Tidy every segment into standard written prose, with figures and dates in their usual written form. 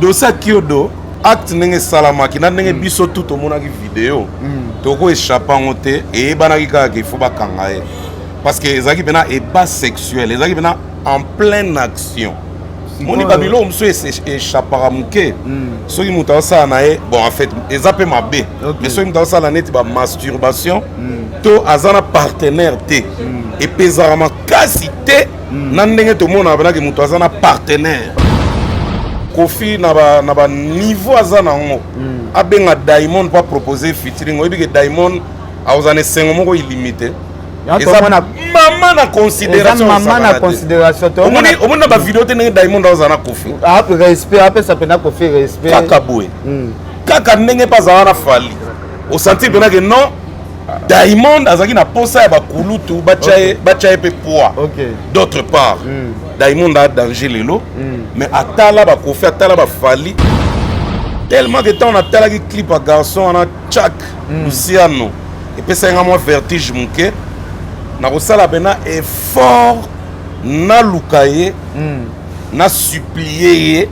Dossier ya Kiodo, acte ndenge esalamaki na ndenge biso tu tomonaki video, toko échappe yango te. Eyebanaki kaka ke il faut bakanga ye parce que ezalaki mpena eba sexuel, ezalaki mpena en pleine action. Moni babiloko mosusu échappaka moke soki moto azosala na ye. Bon, en fait eza mpe mabe, mais soki moto azosala neti bamasturbation to aza na partenaire te, epezaka makasi te na ndenge tomonaka mpenaki moto aza na partenaire. Kofi na baniveau aza nango, abenga Diamond mpo apropose featuring. Oyebi ke Diamond akozala na esengo moko illimité. Eza mama na considération. Mama na considération. Omoni na bavideo te ndenge Diamond azala na Kofi? Respect, apesa mpena Kofi respect. Kaka boye, kaka ndenge mpe azala na Fally. Osentir mpena ke non, Diamond azalaki na posa ya bakulutu batya ye mpe poids. D'autre part, Diamond a danger lelo, mais atala baKofi, atala baFally, tellement que ntango natalaki clip ya garçon wana Chak Luciano, epesaki nga mwa vertige moke. Nakosala mpena effort, naluka ye, nasupplie ye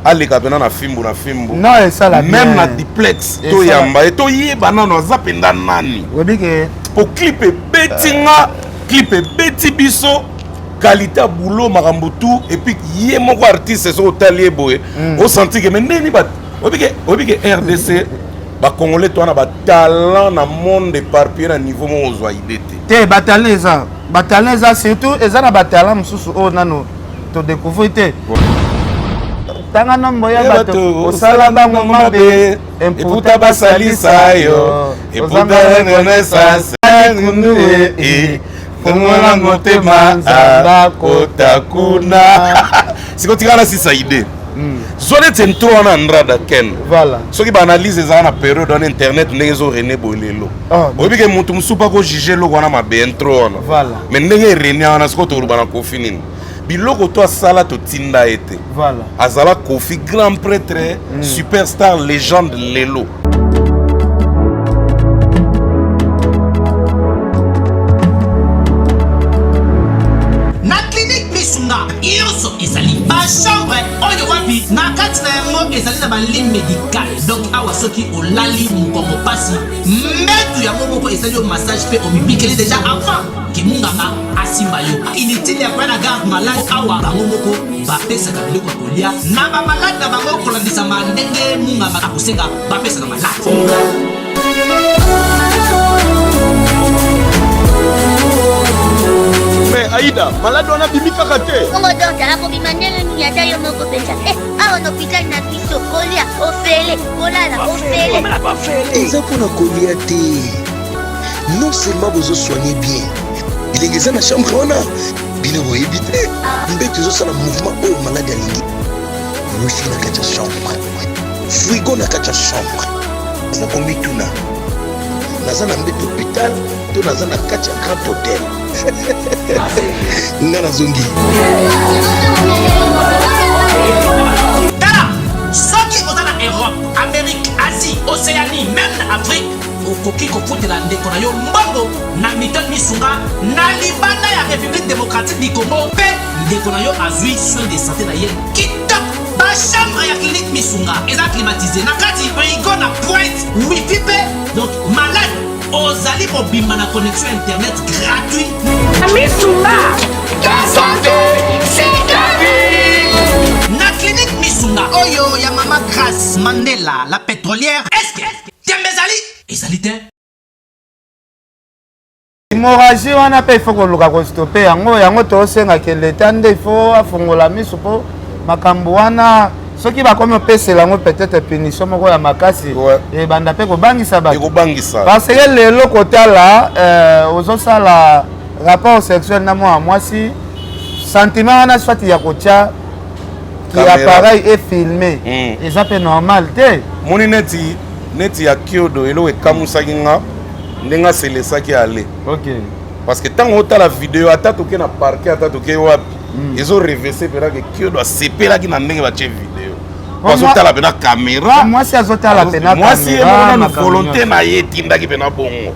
aleka mpena na Fimbu na Fimbu. Non, esala. Même na duplex, toyamba ye, toyeba nano aza mpenza nani. Oyebi ke Po clip ebeti nga, clip ebeti biso, qualité ya boulot, makambo tout. Et puis ye moko artiste, soki otali ye boye, osentir ke me ndeni. Oyebi ke RDC, bacongolais to wana batalent na monde éparpillé na niveau moko ozwa idée te. Te, batalent eza, batalent eza, surtout eza na batalent mosusu oyo nano todécouvrir te. Tanga nombo ya bato osala bango mabe. Eputa basalisa yo, eputa renaissance, fongola motema, Nzambe akota kuna. Sikoyo tikala na sisa idée, zwa neti intro wana Andrada Ken. Soki baanalyse ezala na période wana, internet ndenge ezorene boye lelo, oyebi ke motu mosusu mpo akojuge eloko wana mabe, intro wana. Mais ndenge erene wana, sikoyo tokoloba na Kofi nini? Biloko to asala, totinda ye te. Azala Kofi, grand prêtre, superstar, légende lelo. Na clinique Misunga nyonso ezali bachambre oyo wapi na kati na yango ezali na balit médical. Donc awa soki olali mokongo pasi, mbetu yango moko esali yo massage mpe omibikeli déjà avant ke munganga asimba yo. Inutile ya koya na garde malade. Awa bango moko bapesaka biloko ya kolia na bamalade na bango kolandisama ndenge munganga akosenga bapesa na malade. Mais Aida, malade wana abimi kaka te. Bongo docteur akobima ndenge nini? Ata yo moko mpenza. Awa na hôpital na biso, kolia ofele, kolala ofele. Eza mpona kolia te. Non seulement bozosoigne bien, bilenge eza na chambre wana, bino boyebi te mbeto ezosala mouvement oyo malade alingi, wifi na kati ya chambre, frigo na kati ya chambre. Naza komituna, naza na mbeto hôpital to naza na kati ya grand hôtel? Nga nazongi. Tala, soki oza na Europe, Amérique, Asie, Océanie, même na Afrique, okoki kofutela ndeko na yo mbongo na Mutuelle Misunga na libanda ya République démocratique du Congo, mpe ndeko na yo azwi soin de santé na ye kitoko. Bachambre ya clinique Misunga eza climatisé na kati, frigo na pointe, wifi mpe. Donc malade ozali mobimba na connexion internet gratuit. Misunga, ta santé, c'est ta vie. Na clinique Misunga oyo ya mama Grace Mandela la pétrolière, est-ce tembe ezali? Ezali te. Hémorragie wana mpe il faut koluka kostopper yango. Yango tosengaka leta nde il faut afongola miso, mpo makambo wana soki bakomi opesela yango peut-être punition moko ya makasi, ebanda mpe kobangisa bato. Ekobangisa. Parce que lelo kotala, ozosala rapport sexuel na mwana mwasi, sentiment wana soit ya kotia ki appareil efilme, eza mpe normal te. Moni neti ya Kiodo, eloko ekamusaki nga ndenge aselesaki ale. Parce que ntango otala video, ata toke na parquet, ata toke wapi, ezorevese mpena ke Kiodo asepelaki na ndenge batie video. Azotala mpena caméra. Mwasi azotala pena. Mwasi ye moko nanu volonté na ye etindaki mpena bongo.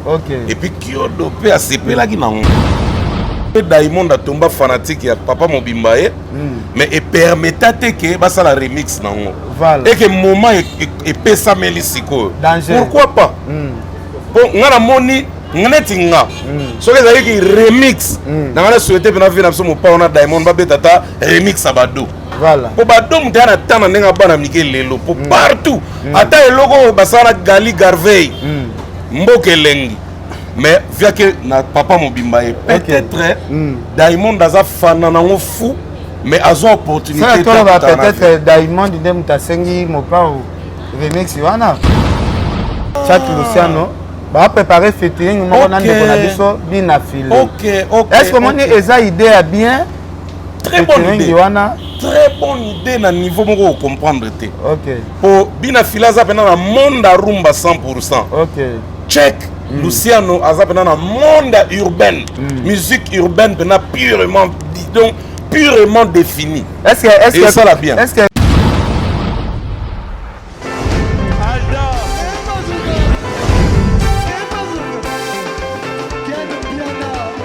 Et puis Kiodo mpe asepelaki nango. Mpe Diamond atomba fanatique ya papa mobimba ye, mais epermeta te ke basala remix nango. Voilà. Et que moment epesameli sikoyo. Pourquoi pas? Po nga namoni neti nga soki ezalaki remix na nga na souhaite mpena vie na biso mopao na Diamond babeta ata remix ya Bado. Voilà. Po Bado moto ya na temps na ndenge ya bana mike lelo po partout ata eloko oyo basala na Gali Garvey mboka elengi mais viake na papa mobimba ye peut-être Diamond aza fana nango fou mais azwa opportunité toloba peut-être Diamond nde moto asengi mopao remix wana. Chat Luciano ba préparer featuring moko na ndeko na biso bina file. Est-ce que omoni eza idée ya bien? Très bonne idée wana. Très bonne idée na niveau moko comprendre te. OK. Po bina file aza pena na monde ya rumba 100%. OK. Check. Luciano aza pena na monde urbaine. Musique urbaine pena purement donc purement définie. Est-ce que est-ce que ça la bien? Est-ce que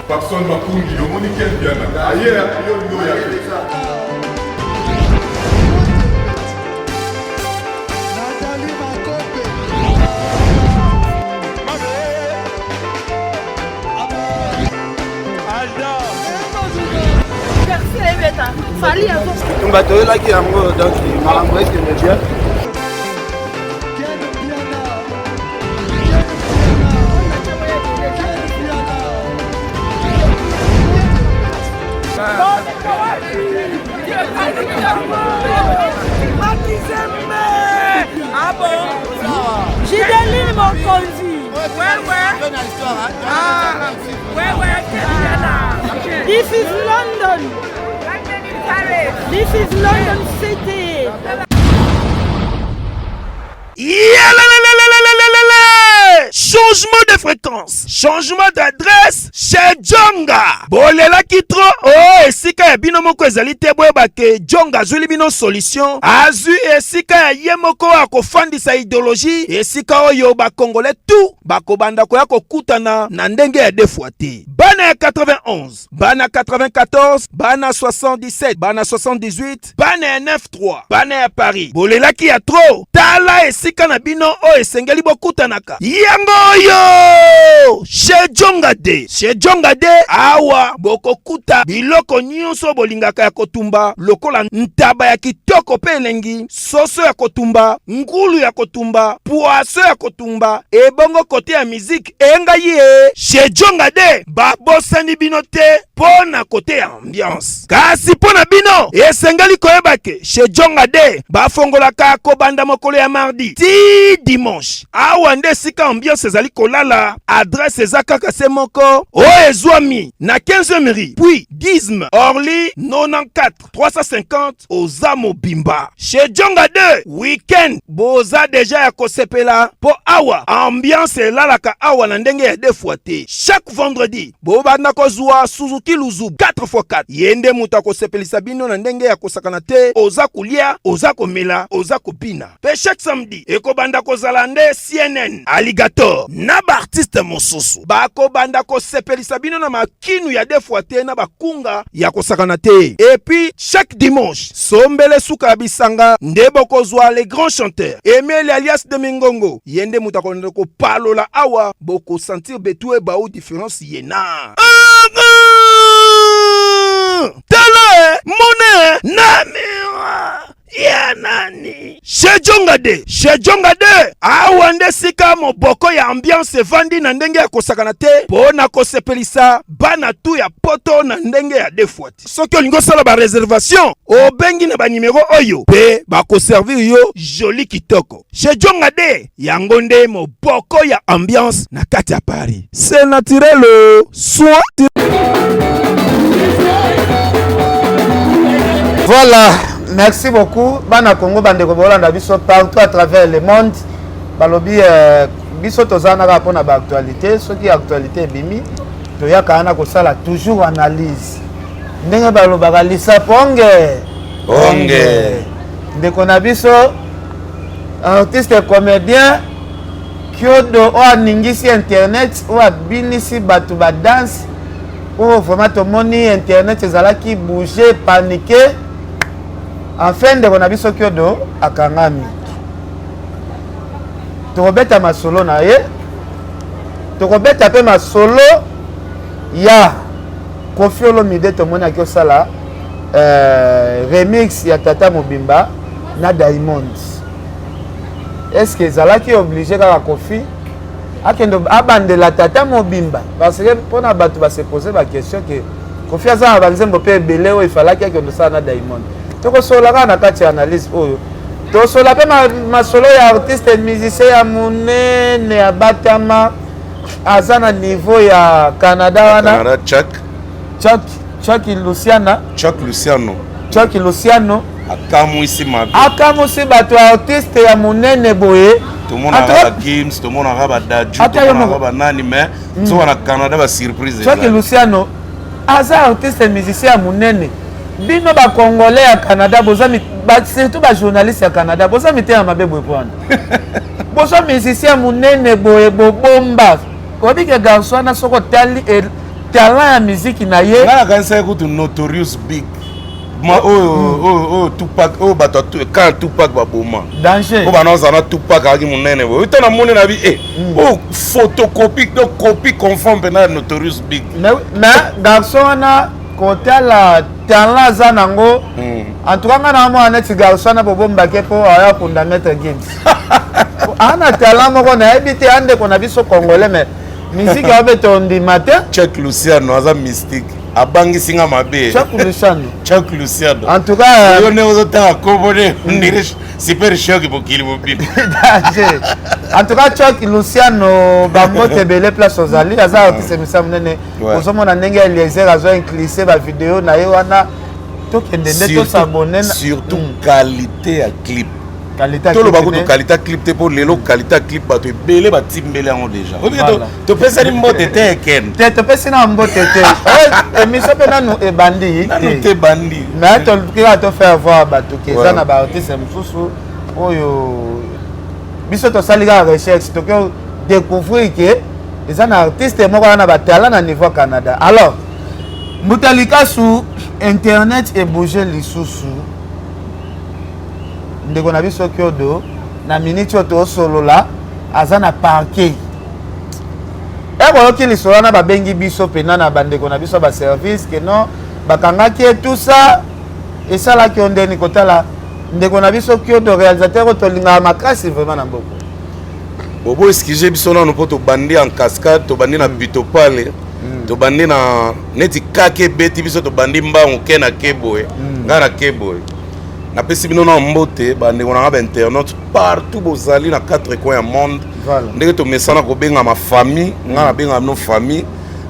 Papson Makungi, omoni Ken Piana. Aye, yo yo ya. Tumba toyelaki yango donc makambo ekende bien. Gideline Mokonzi. Ouais, ouais. Ah, ouais, ouais, This is London. This is London City. Changement de fréquence, changement d'adresse chez Djonga. Bolelaki trop oh esika ya bino moko ezali te boyeba ke Djonga azwili bino solution. Azwi esika ya ye moko akofandisa idéologie esika oyo ba Congolais tout bakobanda koya kokutana na ndenge ya deux fois te. Bana ya 91, bana 94, bana 77, bana 78, bana ya 9-3, bana ya Paris. Bolelaki ya trop. Tala esika na bino oyo esengeli bokutanaka. Yango oyo! Chez Djonga de. Chez Djonga de, awa bokokuta biloko nyonso bolingaka ya kotumba lokola ntaba ya kitoko pe elengi, soso ya kotumba, ngulu ya kotumba, poisson ya kotumba, ebongo kote ya musique engai ye. Chez Djonga de, babosani bino te mpo na kote ya ambiance. Kasi mpo na bino esengeli koyeba ke chez Djonga de bafongolaka kobanda mokolo ya mardi ti dimanche. Awa nde esika ambiance ezali kolala. Adresse eza kaka se moko oyo ezwami na 15e rue puis 10 Orly 94 350 oza mobimba. Chez Djonga 2 week-end boza deja ya kosepela po awa ambiance elalaka awa na ndenge ya deux fois te. Chaque vendredi bobanda kozwa Suzuki Luzu 4x4 ye nde moto akosepelisa bino na ndenge ya kosakana te. Oza kolia, oza komela, oza kobina. Pe chaque samedi ekobanda kozala nde CNN Alligator na ba artiste mosusu bakobanda kosepelisa bino na makinu ya deux fois te na bakunga ya kosakana te. Et puis chaque dimanche sombele suka ya bisanga nde bokozwa les grands chanteurs Emile alias de Mingongo ye nde moto akolanda kopalola awa bokosentir betu ebau différence ye na tala mone na miroir ya nani. Chez Djonga de, chez Djonga de, awa nde sika moboko ya ambiance evandi na ndenge ya kosakana te mpo na kosepelisa bana tu ya poto na ndenge ya deux fois te. Soki olingi osala ba reservation, obengi na ba numero oyo pe bakoservir yo joli kitoko. Chez Djonga de, yango nde moboko ya ambiance na kati ya Paris. C'est naturel, soin. Voilà, merci beaucoup. Bana Congo bandeko bolanda biso partout à travers le monde. Balobi biso tozana kaka pona ba actualité, soki actualité ebimi, toyaka wana kosala toujours analyse. Ndenge balobaka lisa ponge. Onge. Ndeko na biso artiste comédien Kiodo oyo aningisi internet, oyo abinisi bato ba danse, oyo vraiment tomoni internet ezalaki bouger, paniquer. Enfin ndeko na biso Kiodo akangami. Tokobeta masolo na ye, tokobeta mpe masolo ya Koffi Olomide. Tomoni aki osala remix ya Tata Mobimba na Diamond. Est-ce que ezalaki obligé kaka Koffi akende abandela Tata Mobimba? Parce que mpona bato ba se poser ba question ke Koffi aza na banzembo mpe ebele oyo efalaki akende osala na Diamond. Tokosolola kaka na kati ya analyse oyo, tosolola mpe masolo ya artiste musicien ya monene abatama, aza na niveau ya Canada wana. Canada, Chuck. Chuck, Chuck Luciana. Chuck Luciano. Chuck Luciano. Akamwisi mabe. Akamwisi bato ya artiste ya monene boye. Tomonaka ba Gims, tomonaka ba Dadju, tomonaka ba nani, mais soka na Canada ba surprise. Chuck Luciano aza artiste musicien ya monene. Bino ba Congolais ya Canada boza, surtout ba journaliste ya Canada, boza mitema mabe boye pona. Boza musicien monene boye bobomba. Oyebi ke garçon wana soko tali talent ya musique na ye. Nga nakanisaki kutu Notorious Big. Ma oyo oyo oyo Tupac, oyo bato quand Tupac baboma. Danger. Oyo bana ozana Tupac azalaki monene boye. Uta na moni na bi eh oyo photocopie, donc copie conforme pena ya Notorious Big. Mais garçon wana kotala talent aza nango. En tout cas nga na mwana neti garçon wana bobombake po aya kunda Maître Gims. Ana talent moko nayebi te, andeko na biso congolais, mais musique ya obeta ondima te. Chuck Luciano aza mystique. Abangisi nga mabe. Chuck Luciano. Chuck Luciano. En tout cas, yo ne ozotanga kombo ne ndire super choc mokili mobimba. Danger. En tout cas Chuck Luciano bambote ebele place ozali, aza artiste misa monene. Ozomona ndenge Eliezer azo incluse ba vidéo na ye wana, tokende nde tosabone. Surtout qualité ya clip. Toloba kutu qualité clip te, mpo lelo qualité clip bato ebele batimbeli yango déjà. Topesani mbote te, Eken. Te, topesi na mbote te. Émission mpe nanu ebandi. Nanu te ebandi. Mais tokika tofaire voir bato ke eza na baartiste mosusu oyo biso tosali kaka recherche, toki découvrir ke eza na artiste moko wana batala na niveau Canada. Alors Mbuta Likasu, internet ebouge lisusu. Ndeko na biso Kiodo na minute oyo tosolola aza na parquet. Ekoyoki lisolo wana, babengi biso pena na bandeko na biso ba service ke non, bakangaki ye, tout ça esalaki yo ndeni kotala ndeko na biso Kiodo réalisateur oyo tolingaka makasi vraiment na mboka. Bobo, excuse biso nanu mpo tobandi en cascade, tobandi na Pitopale, tobandi na neti kake ebeti biso, tobandi mbangu ke na ke boye. Ngai na ke boye, napesi bino na mbote bandeko na nga bainternaute partout bozali na quatre coins ya monde. Ndenge tomesana kobengama famille, ngai nabengaka bino famille.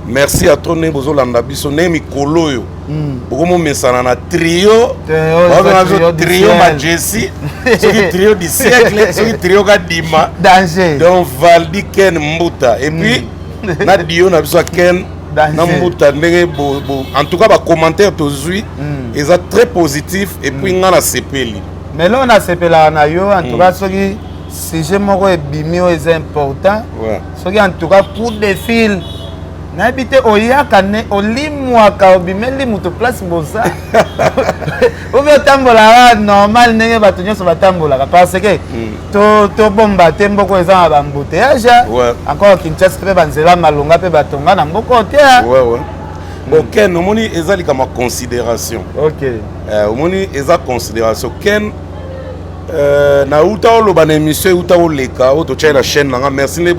Merci à trop ndenge bozolanda biso, ndenge mikolo oyo bokomomesana na trio, babenga biso trio Majesi, soki trio du siècle, soki trio kadima. Danger. Donc Valdi, Ken, Mbuta, et puis na dio na biso ya Ken na Mbuta, ndenge en tout cas bacommentaire tozwi eza très positif, et puis nga nasepeli. Mais lelo nasepelaka na yo en tout cas, soki sujet moko ebimi oyo eza important, soki en tout cas coup de fil, nayebi te oyaka ne olimwaka, obimeli moto place boza obi otambolaka normal ndenge bato nyonso batambolaka, parce que tobomba te, mboka eza na baembouteillage. Encore Kinshasa mpe banzela malonga mpe batonga na mboka te. Bon Ken, omoni eza likambo ya considération. Omoni eza considération, Ken. Nauta oloba na émission euta oleka oyo totyai na chaîne nanga. Merci nde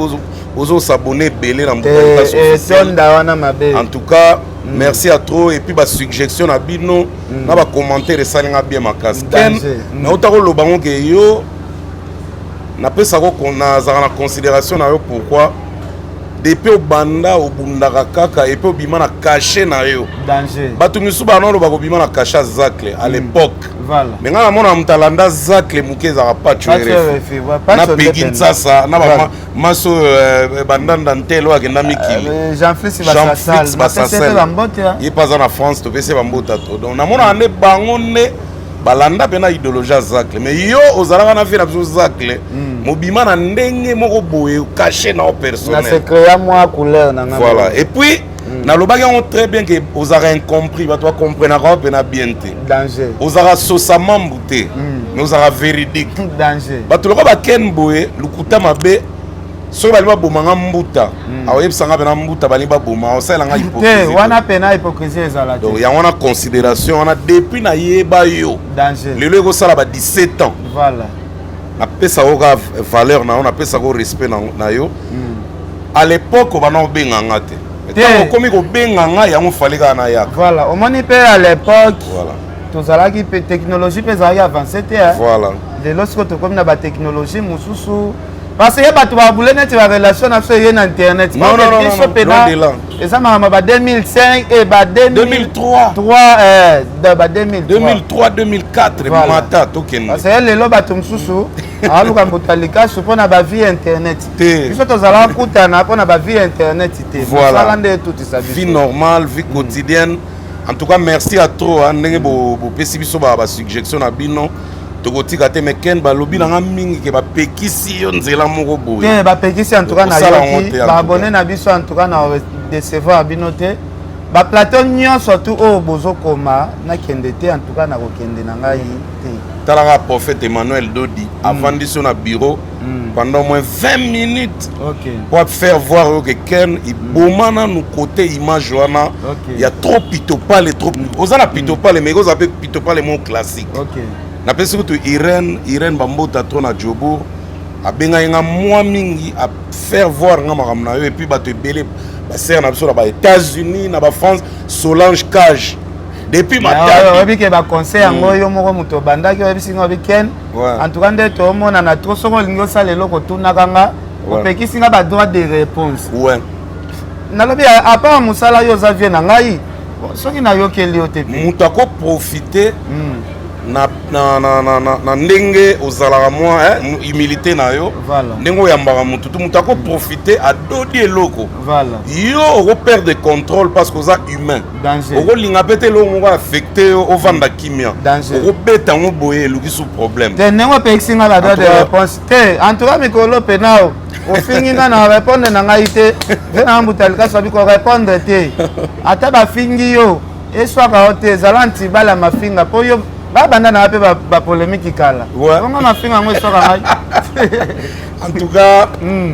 bozosabone ebele na Mbuta wana mabe. En tout cas merci à trop, et puis basuggestion na bino na bacommentaire esalinga bien makasi. Ken, nauta koloba ngo ke yo napesako, nazalaka na considération na yo. Pourquoi? Depuis obanda obundaka kaka, et puis obima na cachet na yo. Bato misusu bana oloba kobima na cachet ya Zacle à l'époque, mais ngai namona moto alanda Zacle moke ezalaka Pacho na Pegi Ntsasa na maso oyo bandanda ntele oyo akenda mikili. Jean-Flix Basasel, ye mpe aza na France, topesi ye bambota to. Donc namonaka nde bango nde balanda mpe na idéologie ya Zacle, mais yo ozalaka na vie na biso Zacle mobima na ndenge moko boye, caché na yo personnel. Na secret mwa couleur na nga. Voilà, et puis Nalobaki yango très bien ke ozalaka incompris, bato bacomprenaka yo mpena bien te. Danger. Ozalaka sosa mambu te, mais ozalaka véridique. Danger. Bato lokola baken boye, lokuta mabe, soki balingi baboma nga mbuta, akoyebisa nga mpena mbuta balingi baboma, akosalela nga te. Hypocrisie. Wana pena hypocrisie ezala te. Donc yango wana, considération wana, depuis nayeba yo, Danger. lelo ekosala ba 17 ans, napesako kaka valeur na yo, napesako respect na yo. À l'époque obanda kobenga nga te. Te. Ntango okomi kobenga nga, yango fale kaka nayaka. Voilà, omoni mpe à l'époque tozalaki mpe, technologie mpe ezalaki avancé te, hein. Lelo sikoyo tokomi na batechnologie mosusu, parce que bato babule neti barelation na biso eye na internet. Non, non, non, Biso non, non, mpena loin de là. Eza makambo ba 2005 e ba 2003. 2003, ba 2003. 2003, 2004. Voilà. Mata tokende. Parce que lelo bato mosusu aluka mbuta likasu mpona bavie internet. Te. Biso tozalaka kutana mpona bavie internet te. Voilà. Mosala nde etutisa biso. Vie normale, vie quotidienne. En tout cas, merci à trop, hein, ndenge bopesi biso basuggestion na bino, tokotika te. Mais Ken, balobi na nga mingi ke bapekisi yo nzela moko boye. Te, bapekisi, en tout cas Kosala yango nayoki te, en tout baabonné na biso, en tout cas na décevoir bino te. Baplateau nyonso tu oyo bozokoma nakende te, en tout cas nakokende na ngai te. Talaka prophète Emmanuel Dodi, avandi so na bureau pendant au moins 20 minutes pour faire voir oyo ke Ken iboma nanu côté image wana. Ya trop pitopale, trop oza na pitopale, mais ekozala mpe pitopale moko classique. Napesi kutu Irene, Irene bambota trop na Jobourg, abengaki nga mwa mingi, afaire voir nga makambo na yo. Et puis bato ebele, basere na biso na ba-États-Unis, na ba-France, Solange Cage depuis Matadi. Oyebi ke baconseil yango, yo moko moto obandaki, oyebisi nga, obi Ken, en tout cas nde tomonana trop, soki olingi osala eloko, otunaka nga. Opekisi nga badroit de réponse. Nalobi, à part mosala, yo oza vie na ngai. Bon, soki nayokeli yo te mpe Moto akoprofite na ndenge ozalaka mwa humilité na yo, ndenge oyambaka motu tu, moto akoprofite, adodi eloko. Yo okoperdre contrôle parce que oza humain. Danger. Okolinga mpe te eloko moko affecte yo, ovanda kimia. Danger. Okobeta yango boye, eluki su problème. Te, ndenge opekisi nga badroit En de tout cas- réponse te, en tout cas mikolo pena o ofingi nga na répondre na ngai te. Ve na mbuta likaso abi korépondre te, ata bafingi yo, eswaka yo te. Ezala ntibala ya mafinga mpo yo babanda na nga mpe bapolémique kala bongo, mafinga yango eswaka ngai. En tout cas,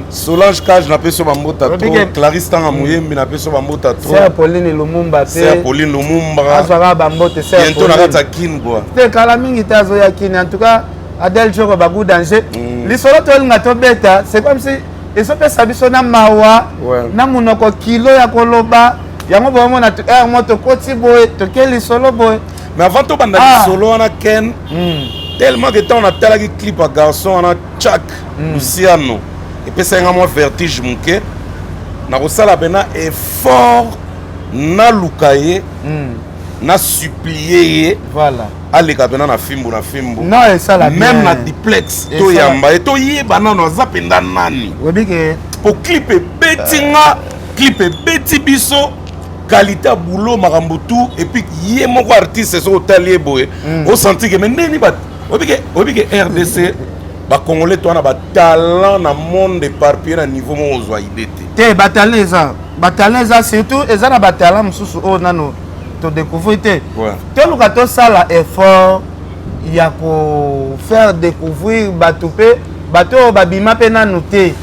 Solange Cage, napesi yo bambota Oyebi trop. Clarisse Tanga Moyembi, napesi yo bambota trop. Sœur Pauline Lumumba. Sœur Mpe Pauline Lumumba. Azwaka bambote, sœur Bientôt na Pauline. kati ya Kine, quoi. Te, kala mingi te azoya Kini. En tout cas, Adel Joko, bagu danger. Lisolo tolinga tobeta, c'est comme si ezopesa biso na mawa na monoko kilo ya koloba yango. Bomona heure mo tokoti boye, toke lisolo boye. Mais avant tobanda lisolo wana, Ken, tellement que ntango natalaki clip ya garçon wana Chak Luciano, epesaki nga mwa vertige moke. Nakosala mpena effort, naluka ye, nasupplie ye aleka mpena na fimbu na fimbu. Non, esala bien. Même na duplex, toyamba ye, toyeba nano aza mpenza nani. Oyebi ke Po clip ebeti nga, clip ebeti biso, qualité ya boulot, makambo tout. Et puis ye moko artiste, soki otali ye boye, osentir ke me ndeni oyebi ke RDC, bacongolais to wana batalent na monde éparpillé na niveau moko ozwa idée te. Te, batalent eza, batalent eza, surtout eza na batalent mosusu oyo nano todécouvrir te. Toluka tosala effort ya kofaire découvrir bato mpe bato oyo babima mpe nanu te.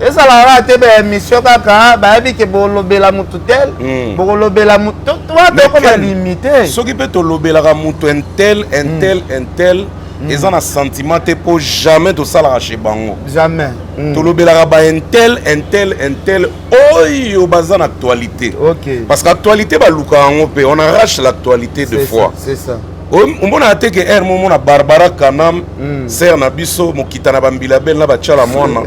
Ezalaka kaka te baémission, kaka bayebi ke bolobela motu tel, bokolobela tokoma limité. Soki mpe tolobelaka moto un tel, un tel, un tel, eza na sentiment te, mpo jamais tosalaka chez bango. Jamais. Tolobelaka ba un tel, un tel, un tel oyo baza na actualité, parce que actualité balukaka yango mpe, on arrache l'actualité de fois. C'est ça. Omonaka te ke ere momona Barbara Kanam, sœur na biso, mokita na bambila bele na batiala mwana,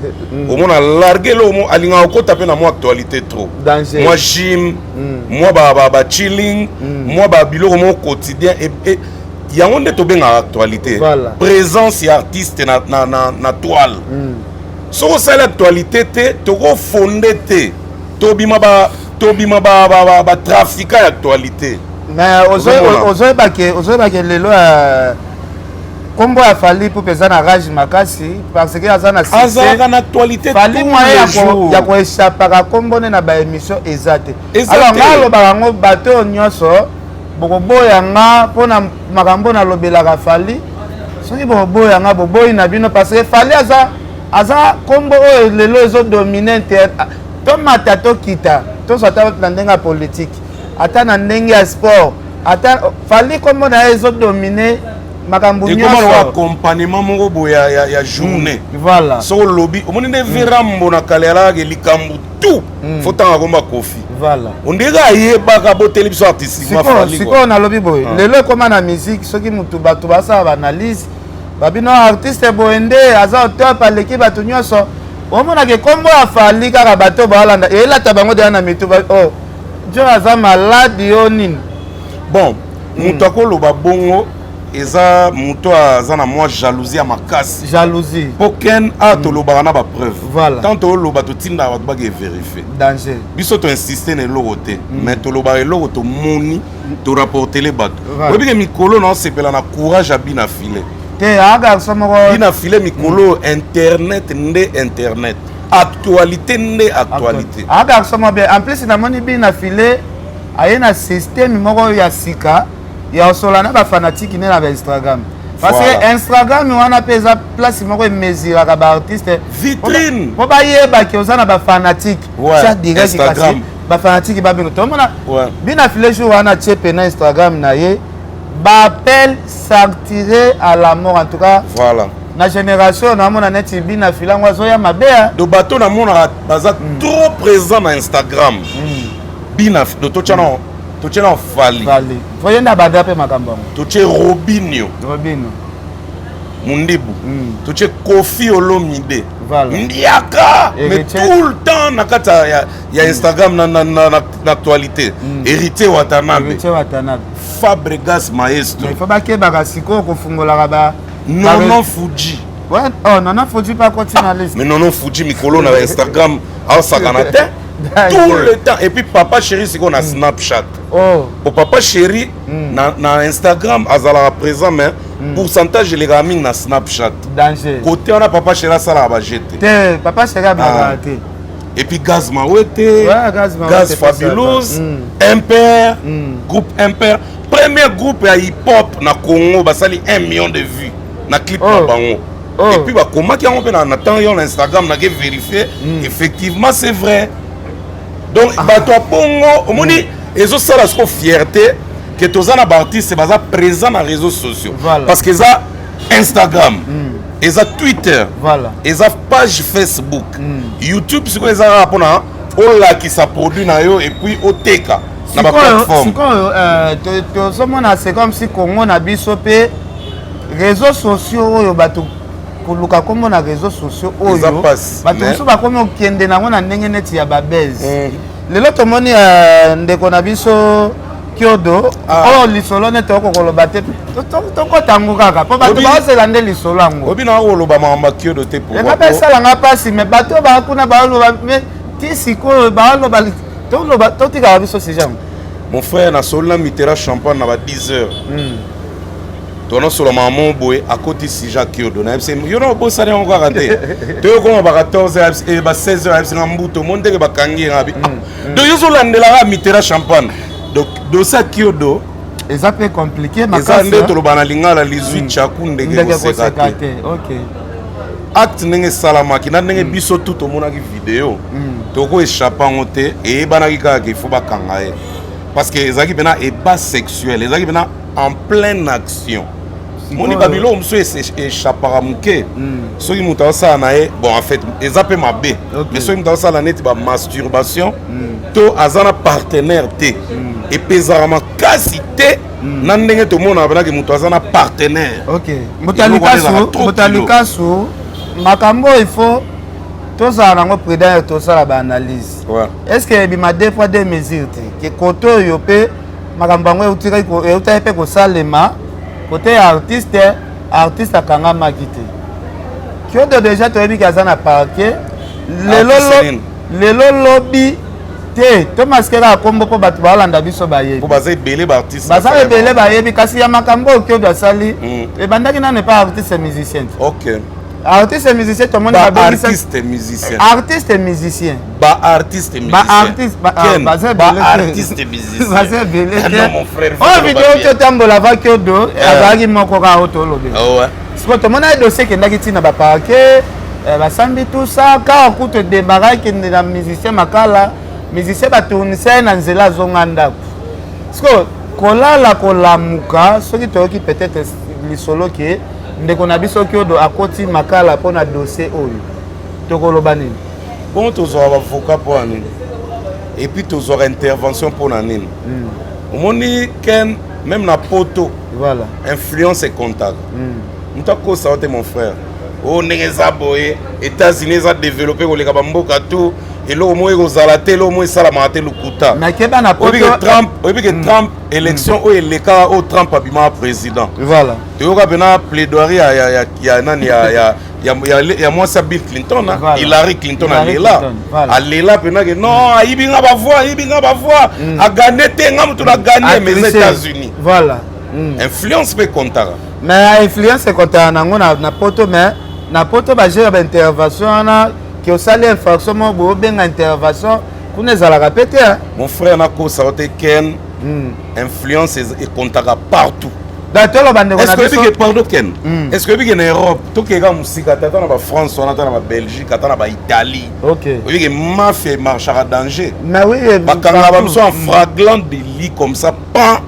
omona large lo, alingaka kokota mpe na mwa actualité trop. Danger. Mwa gym, mwa ba chilling, mwa babiloko moko quotidien. Yango nde tobengaka actualité. Présence ya artiste na toile. Soki osali actualité te, tokofonde te, tobima ba tobima batrafiquant ya actualité. Mais ozoyebake lelo ya Kombo ya Fally Ipupa eza na rage makasi parce que aza na succès. Azalaka na actualité Fally moyen ya ko échappaka kombo ne na ba émission eza te. Alors nga alobaka yango bato oyo nyonso bokoboya nga mpona makambo nalobelaka Fally soki bokoboya nga boboyi na bino parce que Fally aza aza kombo oyo lelo ezo domine inter tomata tokita tozwa ata na ndenge ya politique ata na ndenge ya sport ata Fally kombo na ye ezo domine makambo nyonso ekoma accompagnement moko boye ya, ya, ya journée voilà soki olobi omoni nde verambo na kala yalaka likambo tout faut tanga komba Koffi voilà ondenge ayebaka boteli biso artistiquement Fally sikoyo nalobi boye ah. Lelo ekoma na musique soki mutu bato basala baanalyse babino artiste boye nde aza au top aleki bato nyonso omonaka ekombo ya Fally kaka bato balanda elata bango deya na mitu oh, jo aza malade yo nini bon moto akoloba bongo eza moto aza na mwa jalousie ya makasi jalousie mpo ken a tolobaka na bapreuve voilà. tant toloba totindaka bato bake vérifie danger biso toinsiste na eloko te mais tolobaka eloko tomoni torapportele bato oyebi ke mikolo na osepela na courage ya bina file te a garçon moko bina file mikolo internet nde internet actualité nde actualité a garçon moko bien en plus namoni bina file aye na système moko ya sika ya osola na bafanatike nde na bainstagram parce que Instagram wana mpe eza place moko emesuraka baartiste vitrine mpo bayebaki oza na bafanatike tia direct kasi bafanatike babenga tomona bina file jour wana tie mpe na Instagram na ye baappel s'attirer à la mort en tout cas voilà na génération naomona neti bina file yango azoya mabe do bato namonaka baza trop présent na Instagram bina do totya na totie na Fally Fally foye nda banda mpe makambo yango totie Robinio Robinio Mundibu totie Koffi Olomide voilà. Ndiaka mais tout le temps na kati ya, ya Instagram na, na, na, na, na actualité Héritier Watanabe Héritier Watanabe Fabregas maestro il faut bakebaka sikoyo kofungolaka ba Nono Fuji ouais, oh, Nono Fuji mpe akoti na liste mais Nono Fuji mikolo na Instagram aosakana te tout le temps et puis papa chéri sikoyo na Snapchat oh. po papa chéri na, na Instagram azalaka présent mais pourcentage elekaka mingi na Snapchat danger côté wana papa chéri asalaka baje te te papa chéri ablakaka te et puis Gaz Mawete ouais, Gaz, Mawete, Gaz Fabulous Imper groupe Imper premier groupe ya hip hop na Congo basali 1 million de vues na clip na bango oh. Et puis bakomaki yango mpe na temps yo na Instagram nake vérifier effectivement c'est vrai donc bato ya bongo omoni ezosala siko fierté ke toza na baartiste baza présent na réseaux sociaux voilà. parce que eza Instagram eza Twitter voilà. eza page Facebook YouTube sikoyo eza kaka mpona olakisa produit na yo et puis oteka na baplateforme sikoyo tozomona c'est comme si Congo na biso mpe réseaux sociaux oyo bato koluka kombo na réseaux sociaux oyo bato mosusu bakomi okende nango na ndenge neti ya babese lelo tomoni ndeko na biso Kiodo oyo lisolo neti okokoloba te tokota yango kaka mpo bato baozela nde lisolo yango obi na koloba makambo ya Kiodo te eka mpe esalanga mpasi me bato oyo baa kuna baoloba ti sikoyo baoloba toloba totikaka biso sujet yango mon frère nasoli na Mitera Champagne na ba 10 heures tonosola mama boye akoti sujet Kiodo nayebisi yo na obosani yango kaka te toyokoma ba 14 heures ba 16 heures ayebisi nga mbuto omoni ndenge bakangi ye nga bi donc yo ozolandelaka Mitera Champagne donc dossier ya Kiodo eza mpe compliqué eza nde toloba na lingala lizwi tchaku ndenge koseka te acte ndenge esalamaki na ndenge biso tu tomonaki video toko échappe yango te eyebanaki kaka ke ifo bakanga ye parce que ezalaki mpena eba sexuel ezalaki mpena en pleine action moni babiloko mosusu échappaka moke soki moto azosala na ye bon en fait eza mpe mabe mais soki moto azosala neti bamasturbation to aza na partenaire te epezaka makasi te na ndenge tomonaka mpenaki moto aza na partenaire ok moto alikasu makambo oyo il faut tozala nango prudent tosala baanalyse est ce que ebima deux fois deux mesures te ke kote oyo mpe makambo yango eutaki mpe kosalema kote ya artiste artiste akangamaki te Kiodo déjà toyebi ke aza na parquet lelo lelo lobi. Te, tomaske kaka kombo mpo bato balanda biso bayebi. Mpo baza ebele baartiste. Baza ebele bayebi, kasi ya makambo oyo Kiodo asali ebandaki nano epa artiste musicien. Ok. Artiste musicien tomoni. Artiste musicien. Artiste musicien. Ba artiste musicien. Ba artiste baza ebele. Ba artiste musicien. Baza ebele te. Non mon frère. Oyo video totambola va Kiodo azalaki moko kaka oyo tolobela. Sikoyo tomona ye dossier ekendaki ntina ba parquet, basambi tout ça kaka kutu edemara ekende na musicien makala, musicien batournisa ye na nzela azonga ndako. Sikoyo kolala kolamuka, soki toyoki peut-être lisolo ke ndeko na biso Kiodo akoti makala mpona dossier oyo, tokoloba nini? Bon, tozwaka bavoka mpo na nini? Et puis tozwaka intervention mpo na nini? Omoni Ken, même na poto, voilà, influence ekontaka. Moto akosa yo te, mon frère. Oyo ndenge eza boye, États-Unis eza développé koleka bamboka tout, eloko moko ekozala te, eloko moko esalamaka te, lokuta. Nakeba na poto. Trump, oyebi ke Trump, élection oyo elekaka, oyo Trump abimaka président, voilà, toyoka mpena plaidoirie ya nani, ya mwasi ya Bill Clinton, voilà. Hillary Clinton. Alela, alela mpena ke non, ayibi nga bavoix, ayibi nga bavoix, agagner te, nga moto na gagner, mais eza États-Unis. Voilà. Influence mpe kontaka. Mais influence ekontaka nango na poto, mais na poto bagere baintervention wana ke osali infraction moko boye, obenga intervention kuna, ezalaka pe te. Mon frère, nakosa yo te Ken, influence ekontaka partout. Donc toloba ndeko na biso. Pardon Ken, est ce que oyebi ke na Europe, tokeka mosika te, ata na bafrance wana, ata na babelgique, ata na baitalie, oyebi ke mafia emarchaka danger? Mais oui. Bakangaka babiso en flagrant délit comme ça, pan,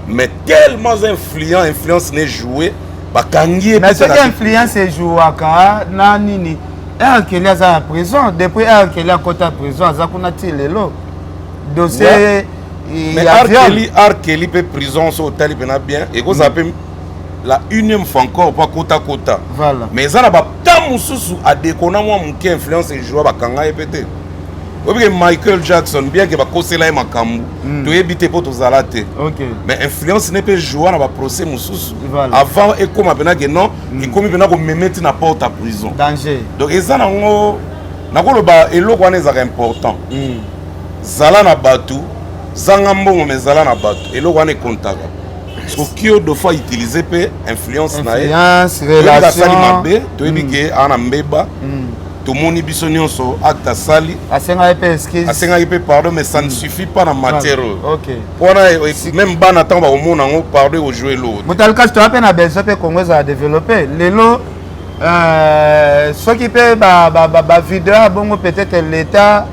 mais tellement influent, influence ne joué, bakangi ye. Mais soki influence ejouaka na nini, R. Kelly aza na prison depuis. R. Kelly akota prison, aza kuna ti lelo, dossier. Mais R. Kelly, R. Kelly mpe prison, so otali mpena bien, ekozala mpe la unième fois encore mpo akota kota. Voilà. Mais eza na bata mosusu adekona mwa moke, influence ejoua, bakanga ye mpe te. Oyebi ke Michael Jackson, bien ke bakosela ye makambo, toyebi te mpo tozala te, mais influence ne mpe joua na baprocès mosusu avant ekóma mpena ke non, ekomi mpena komeme ti na porte ya prison. Danger. Donc eza nango, nakoloba eloko wana ezalaka important. Zala na bato, zanga mbongo, mais zala na bato, eloko wana ekontaka. Soki yo deux fois utiliser mpe influence na ye, asali mabe, toyebi ke aa na mbeba, tomoni biso nyonso acte asali. Asengaki mpe excuse. Asengaki mpe pardon, mais ça ne suffit pas na matière oyo. Ok. Wana même bana, ntango bakomona yango, pardon ekojouer eloko. Moto alikasi, toya mpe na besoin mpe Congo ezala développé lelo. Soki mpe bavideo ya bongo, peut-être l'État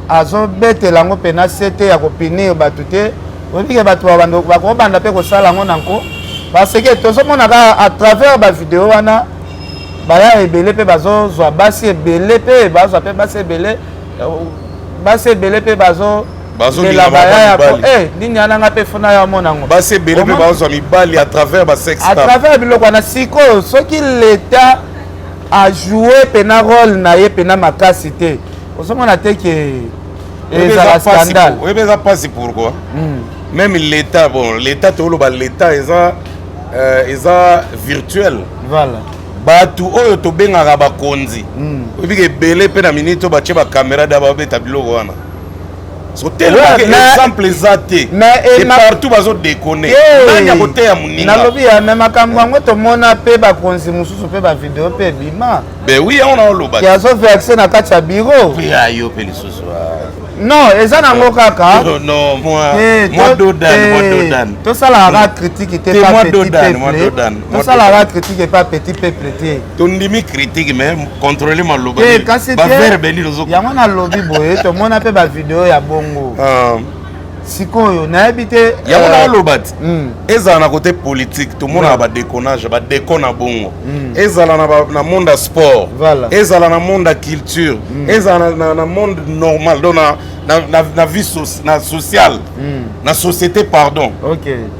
azobetela yango mpena se te ya kopunir bato te, oyebi ke bato bakobanda mpe kosala yango nanko, parce que tozomona kaka à travers bavideo wana, baya ebele mpe bazozwa basi ebele, mpe bazwa mpe basi ebele, basi ebele mpe bazo bazolinga baya ya nini ananga mpe funa ya mona yango. Basi ebele mpe bazwa mibali à travers basex. À travers biloko wana. Sikoyo soki l'État ajoue mpena rôle na ye mpena makasi te, ozomona te ke ezala scandale. Oyebi eza mpasi pourquoi? Même l'État, bon, l'État, toloba l'État eza virtuel. Voilà. Bato oyo tobengaka bakonzi, oyebi ke ebele mpe na minute oyo batie bacaméra da babeta biloko wana. So tellement exemple eza te, et partout bazodéconner, nani akoteya moninga? Nalobi ya me makambo yango, tomona mpe bakonzi mosusu mpe bavideo mpe ebima. Ben oui, yango naoloba. Ke azoverse na kati ya bureau. Yo mpe lisusu. Non, eza nango kaka. Non, moi dodan, moi dodan. Tosalaka kaka critique te pa petit peuple, tosalaka critique epa petit peuple te. Tondimi critique, mais contrôler maloba. Te, kasi baverbe nini? Yango nalobi boye, tomona mpe bavideo ya bongo. Sikoyo nayebi te. Yango naoloba ti ezala na côté politique, tomonaka badéconnage, badéco na bongo, ezala na monde ya sport, ezala na monde ya culture, ezala na monde normal, donc na vie na sociale, na société, pardon.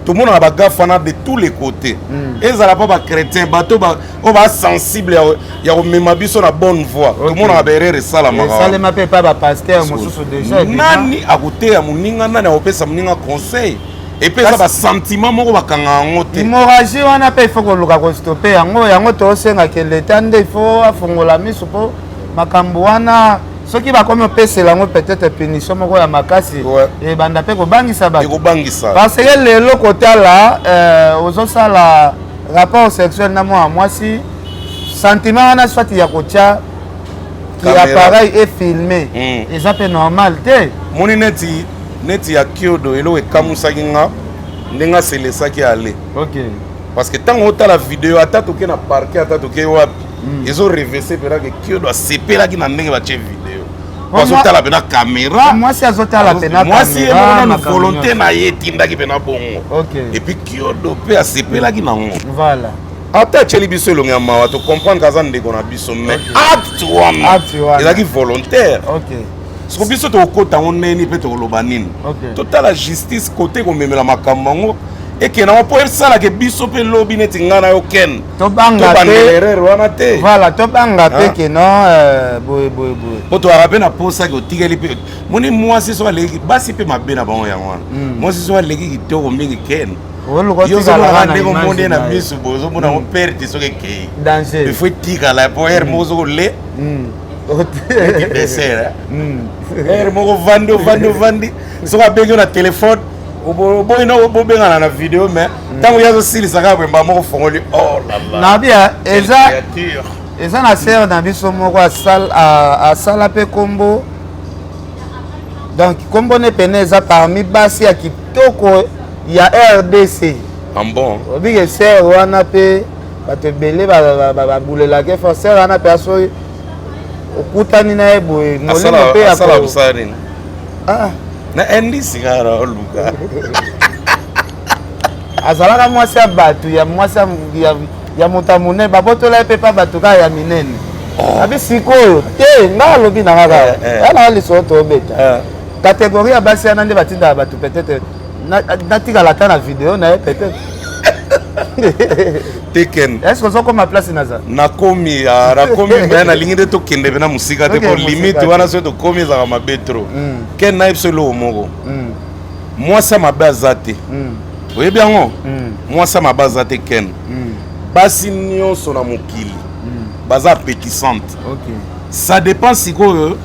Tomonaka bagaffe wana de tous les côtés, ezala mpo bachrétien, bato oyo basensible ya komema biso na bonne voie, tomonaka baerreur esalamaka. Esalema mpe epa bapasteur mosusu déjà. Nani akoteya moninga? Nani akopesa moninga conseil? Et puis eza basentiment moko bakanga yango te. Hémorragie wana mpe il faut koluka kostopper yango. Yango tosengaka l'État nde il faut afongola miso mpo makambo wana. Soki bakomi opesela yango peut-être punition moko ya makasi, ebanda mpe kobangisa bato. Ekobangisa. Parce que lelo kotala ozosala rapport sexuel na mwana mwasi, sentiment wana soit ya kotia ki appareil e filme, eza mpe normal te. Moni neti ya Kiodo, eloko ekamusaki nga ndenge aselesaki ale. Parce que ntango otala video, ata toke na parquet, ata toke wapi, ezorevese mpena ke Kiodo asepelaki na ndenge batie video. Azotala mpena caméra. Mwasi azotala mpena. Mwasi ye moko nanu volonté na ye etindaki mpena bongo. Et puis Kiodo mpe asepelaki nango. Ata atieli biso elongi ya mawa, tocomprendre aza ndeko na biso, mais acte wana ezalaki volontaire. Siko biso tokokota yango neni mpe tokoloba nini? Totala justice kote komemela makambo yango ekende yango mpo esalaka biso mpe lobi neti ngai na yo Ken. Tobanga te erreur wana te. Voilà, tobanga mpe ke non, boye boye boye. Mpo toyaka mpe na posaki otikeli mpe moni mwasi so aleki basi mpe mabe na bango yango wana. Mwasi so aleki kitoko mingi, Ken, yo ozomona ndenge omoni na miso boye, ozomona yango perte soki ekei. Danger. Il faut etikala po heure moko soki ole dessert, heure moko ovandi, ovandi, ovandi, soki abengi yo na telefone, oboyi na bobengana na video, mais ntango ye azosilisa kaka boye, moko fongoli, oh lala. Nabia eza na sere na biso moko asala mpe kombo, donc kombo ne pene eza parmi basi ya kitoko ya RDC. Ah bon? Obike sere wana mpe bato ebele babulelaki fo sere wana mpe asoki okutani na ye boye, molimo mpe. Asala mosala nini? Na indisi kaka oluka. Azalaka mwasi ya bato ya mwasi ya moto ya monene, babotola ye mpe pa bato kaka ya minene. Abi sikoyo te, ngai alobi na nga kaka ya nanga lisolo tobeta catégorie ya basi wana nde batindaka bato. Peut-être natikala ata na video na ye peut-être. Te, Ken. Est ce que ozokoma place naza? Nakomi, me nalingi nde tokende mpe na mosika te, po limite wana soki tokomi ezalaka mabe trop. Ken, nayebi so eloko moko: mwasi ya mabe aza te. Oyebi yango, mwasi ya mabe aza te, Ken. Basi nyonso na mokili baza appétissante. Ça dépend sikoyo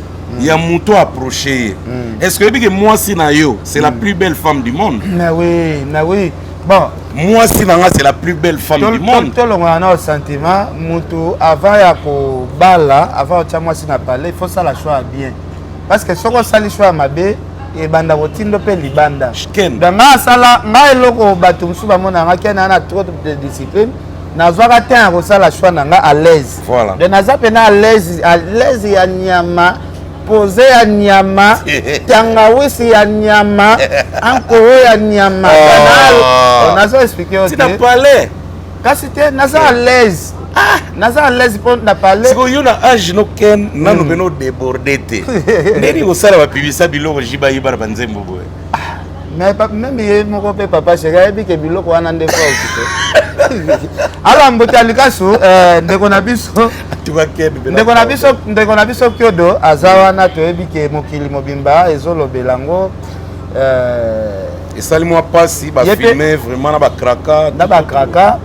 ya moto approche ye. Est ce que oyebi ke mwasi na yo, c'est la plus belle femme du monde? Mais oui, mais oui, bon. Mwasi na nga, c'est la plus belle femme du monde. Tolongwana na sentiment. Moto avant ya kobala, avant otya mwasi na palais, il faut sala choix ya bien, parce que soki osali choix ya mabe, ebanda kotindo mpe libanda. Donc nga asala nga eloko bato mosusu bamona nga ke naa na trop de discipline, nazwaka te ya kosala choix na nga à l'aise. Donc naza mpena à l'aise, à l'aise ya nyama pose ya nyama, tangawisi ya nyama, ankoro ya nyama. Nazo expliquer yo te palais. Kasi te, naza à l'aise, naza à l'aise mpo na palais. Sikoyo yo na age no, Ken, nano mpena odéborde te, ndeni kosala bapibisa biloko jibayiba na banzembo boye? Mais même ye moko mpe papa chéri ayebi ke biloko wana nde fa okipe. Alors mbote ya likasu, ndeko na biso, ndeko na biso Kiodo aza wana. Toyebi ke mokili mobimba ezolobela yango. Esali mwa mpasi, bafilme vraiment na bakraka. Na bakraka.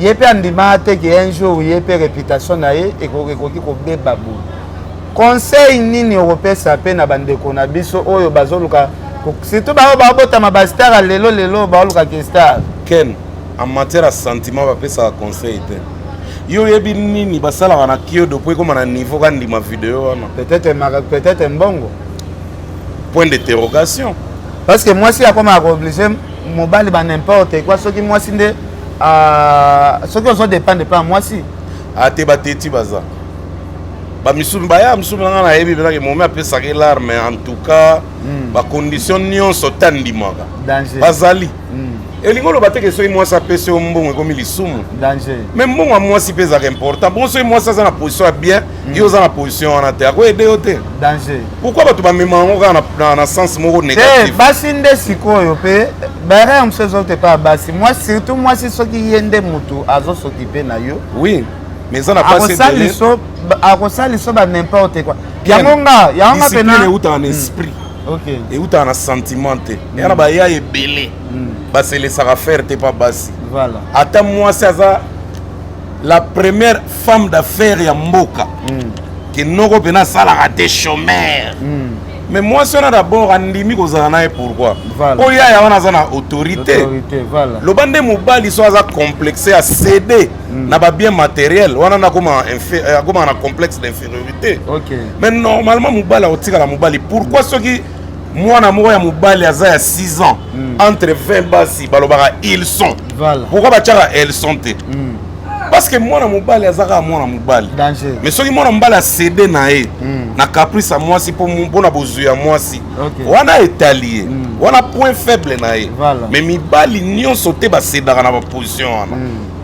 Ye mpe andima te ke un jour ye mpe réputation na ye ekoki kobeba boye. Conseil nini okopesa mpe na bandeko na biso oyo bazoluka, surtout baoyo babotama bastar ya lelo lelo, baolukaka star? Ken, en matière ya sentiment, bapesaka conseil te. Yo oyebi nini basalaka na Kiodo po ekóma na niveau kandima video wana? Peut-être mbongo. Point d'interrogation. Parce que mwasi akomaka koobliger mobali ba n'importe quoi. Soki mwasi nde, soki ozodépendre mpa mwasi. Ate bateti baza bamisusu baya misusu nanga nayebi mpenzake momi apesaka l'arme, en tout cas bacondition nyonso ta ndimaka. Bazali elingi oloba te ke soki mwasi apesi yo mbongo, ekomi lisumu. Mais mbongo ya mwasi mpe ezalaka important. Bongo soki mwasi aza na position ya bien, yo oza na position wana te, akoaider yo te. Pourquoi bato bamema yango kaka na sens moko négatif? Basi nde sikoyo mpe baerreur mosusu ezote mpe ya basi. Mwasi, surtout mwasi, soki ye nde motu azos'occuper na yo, Oui, mais eza na basi. Akosalisa ba n'importe quoi. Yango nga, yango nga pena eutaka na esprit, eutaka na sentiment te. Eya na baya ebele baselesaka faire te mpa basi. Ata mwasi aza la première femme d'affaires ya mboka. Ke noko mpena asalaka te, chômeur. Mais mwasi wana d'abord andimi kozala na ye, pourquoi? Voilà. Oyo yaya wana aza na autorité. Autorité, voilà. Loba nde mobali so aza complexe, acéder na babien matériel wana, nakoma akoma na complexe d'infériorité. Mais normalement mobali akotikala mobali. Pourquoi soki mwana moko ya mobali aza ya 6 ans entre 20 basi, balobaka ils sont? Pourquoi batiaka elles sont te? Parce que mwana mobali aza kaka mwana mobali. Danger. Mais soki mwana mobali acéder na ye na caprice ya mwasi mpona bozwi ya mwasi wana, etali ye wana, point faible na ye. Mais mibali nyonso te bacédaka na baposition wana.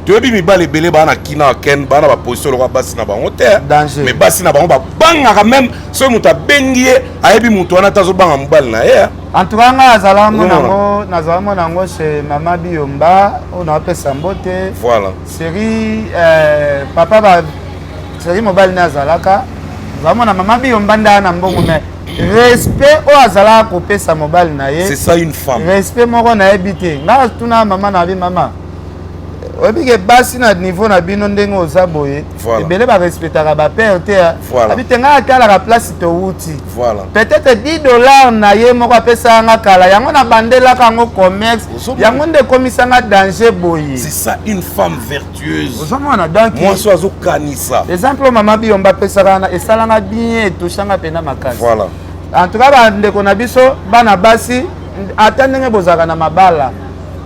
Toyebi mibali ebele baa na kina ya ken, baa na baposition lokola basi na bango te. Danger. Mais basi na bango babangaka, même soki moto abengi ye, ayebi moto wana te, azobanga mobali na ye. En tout cas nga azala mona Ozomona. yango, nazala mona yango chez mama Biyomba oyo naopesa mbote. Série papa ba série, mobali nde azalaka, azala mama Biyomba nde aya na mbongo, mais respect oyo azalaka kopesa mobali na ye. C'est ça une femme. Respect moko nayebi te. Nga tuna mama na bi: mama, oyebi ke basi na niveau na bino ndenge oza boye, ebele barespectaka bapère te. Abi te, ngai atalaka place towuti. Peut-être 10 $ na ye moko apesaka nga kala, yango nabandelaka yango commerce, yango nde ekomisanga danger boye. C'est ça une femme vertueuse. Ozomona, donc Mwasi oyo azokanisa. Exemple oyo mama Biyomba apesaka wana esalanga bien, etouchanga mpena makasi. En tout cas, bandeko na biso bana basi, ata ndenge bozalaka na mabala,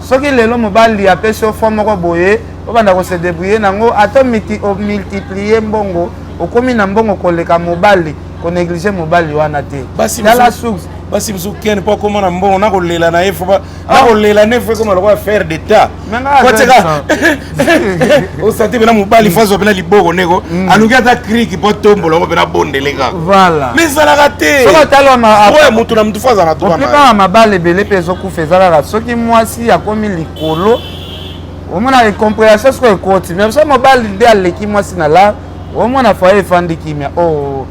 soki lelo mobali apesi yo fond moko boye, obanda kose débrouiller nango, ata omultiplie mbongo, okomi na mbongo koleka mobali, konéglige mobali wana te. Basi Tala source. Basi mosusu kene mpo akóma na mbongo, nakolela na ye fo nakolela ne fo ekóma lokola affaire d'état. Me nga Po aza osante mpena mobali fo azwa mpena liboko ndeko aluki ata kriki mpo tombola yango mpena bondele kaka. Mais ezalaka te. Soki otali Droit ya motu na motu, fo azala na droit na ye. Oplupart ya mabala ebele mpe ezokufa, eza kaka soki mwasi akomi likolo, omona incompréhension soki ekoti. Mais so mobali nde aleki mwasi na la, omona foyer efandi kimia. Oh,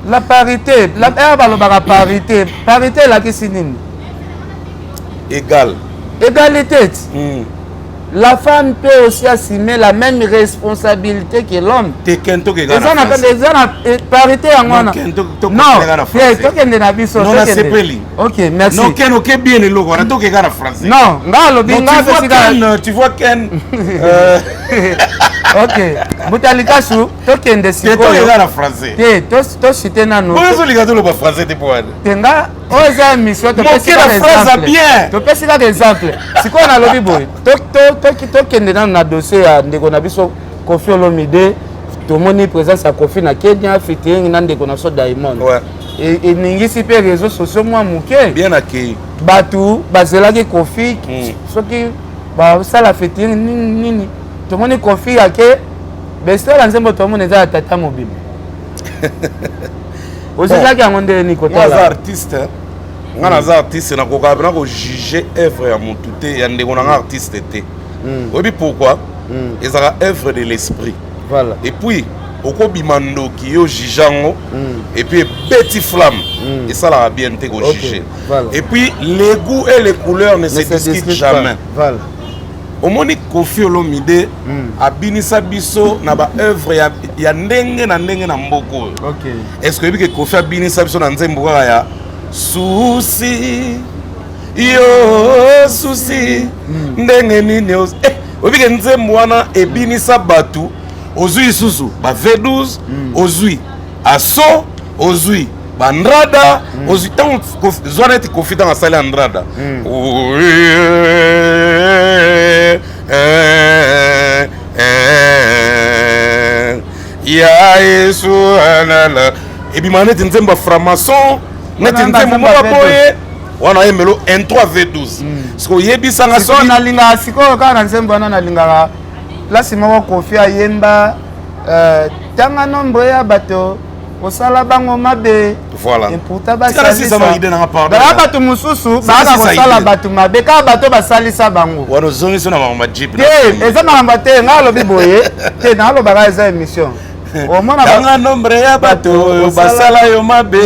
la parité, la balobaka parité, parité elakisi nini? Égal. Égalité ti. La femme peut aussi assumer la même responsabilité que l'homme. Te ken, tokeka. Eza na eza na parité yango wana. Non te, tokende na biso. Non, nasepeli. Ok, merci. Non ken, oke bien eloko wana, tokeka na français. Non, nga alobi Non, nga tu vois apesi kaka- Ken, tu vois Ken, Ok, Butalikasu, tokende. Te. Sikoyo Tokeka na français. Te, tosite nanu. Oyo ozolinga toloba français te, po wana Te, nga oyo eza émission, topesi Moke na kaka phrase exemple. bien. Topesi kaka exemple. Sikoyo nalobi boye, tokende nanu na dossier ya ndeko na biso Kofi Olomide. Tomoni présence ya Kofi na Kenya, featuring na ndeko na biso Diamond. Eningisi mpe réseaux sociaux mwa moke. Bien akei. Bato bazelaki Kofi soki basala featuring nini nini. Tomoni Kofi ake besala nzembo, tomoni eza ya tata mobimba. Ozalaki yango ndenge nini? Nga aza Kotala artiste, nga naza artiste, nakokaka mpena kojuge œuvre ya motu te, ya ndeko na nga artiste te. Oyebi pourquoi? Ezalaka œuvre de l'esprit. Et puis okobima ndoki, yo juge yango et puis ebeti flamme, esalaka bien te kojuge. Et puis les goûts et les couleurs ne se discutent jamais. Omoni Kofi Olomide abinisa biso na baœuvre ya ndenge na ndenge na mboka oyo. Est ce que oyebi ke Kofi abinisa biso na nzembo kaka ya susi yo susi ndenge nini? Oyebi ke nzembo wana ebinisa bato? Ozwi lisusu ba V12, ozwi aso, ozwi bandrada, ozwi ntango zwa neti Kofi ntango asali Andrada. Ya Yesu alala, ebima neti nzembo ya franc-maçon, neti nzembo moko boye wana oyembelo intro V12. Soki oyebisanga Sikoyo nalingaka, sikoyo kaka na nzembo wana nalingaka place moko Kofi ayemba tanga nombre ya bato kosala bango mabe. Voilà. Pourtant Tikala sisa ma idée nanga, pardon. Baya bato mosusu Sala bayaka sisa kosala idée. bato mabe, kaka bato basalisa bango. Wana ozongisi na makambo ya jeep. Te, eza makambo te, ngai alobi boye te, nalobaka eza émission, omona. Tanga nombre ya bato oyo basala yo mabe.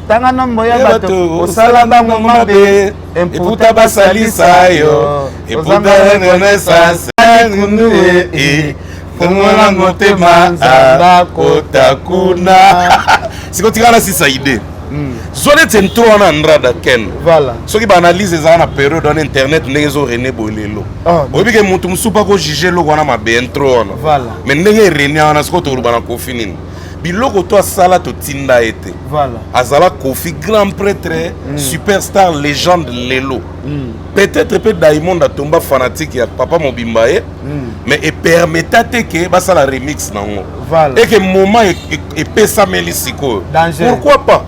Tanga nombre ya Ya bato bato osala bango mabe. Eputa basalisa yo, eputa renaissance. Fongola motema, Nzambe akota kuna. Sikoyo tikala na sisa idée. Zwa neti intro wana Andrada Ken. Voilà. Soki ba analyse ezala na période wana internet ndenge ezo rene boye lelo. Oh, Oyebi ke mutu mosusu mpe ako juge eloko wana mabe intro wana. Voilà. Mais ndenge erene wana sikoyo tokoloba na Koffi nini? Biloko to asala totinda ye te. Voilà. Azala Koffi grand prêtre, superstar légende lelo. Peut-être mpe Diamond atomba fanatique ya papa mobimba ye, mais epermeta te ke basala remix nango. Voilà. Et que moment epesameli sikoyo. Danger. Pourquoi pas?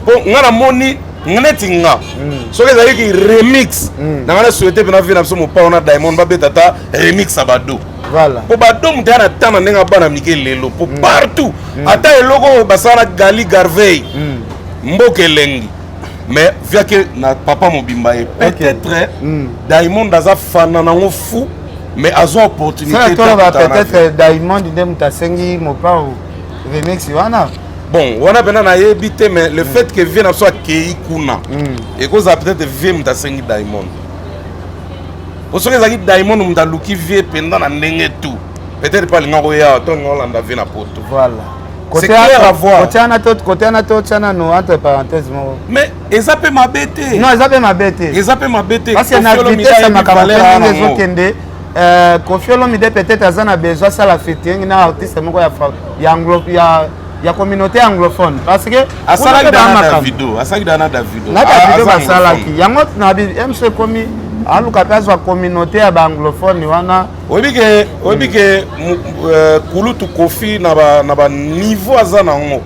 Po nga namoni neti nga soki ezalaki remix na nga na souhaite mpe na vie na biso mopao na Diamond babeta ata remix ya bado. Voilà. Po bado moto ya na temps na ndenge bana mike lelo po partout ata eloko oyo basala na Gali Garvey mboka elengi mais via ke na papa mobimba ye peut-être Diamond aza fana nango fou mais azwa opportunité Sala te toloba akutana na peut-être Diamond nde moto asengi mopao remix wana. Bon, wana pena nayebi te, mais le fait que vie na biso akei kuna ekozala peut-être vie moto asengi Diamond. Po soki ezalaki Diamond moto aluki vie mpenza na ndenge tout, peut-être mpe alinga koya to alinga kolanda vie na poto. Voilà. C'est clair à voir. Côté wana to côté wana to tia nano entre parenthèse moko. Mais eza mpe mabe te. Non, eza mpe mabe te. Eza mpe mabe te. Parce que na Koffi Olomide vitesse ya ayebi makambo valeur mpe wana ndenge yango. ezokende, Koffi Olomide peut-être aza na besoin asala featuring na artiste moko ya ya anglo, ya, ya communauté anglophone parce que asalaki kuna mpe dana ba makambo. Davido, asalaki dana Davido. Na Davido Aza basalaki. anglophone. Yango na bi MC komi aluka mpe azwa communauté ya ba anglophone wana. Oyebi ke, oyebi ke, kulutu Koffi na ba, na ba niveau aza nango.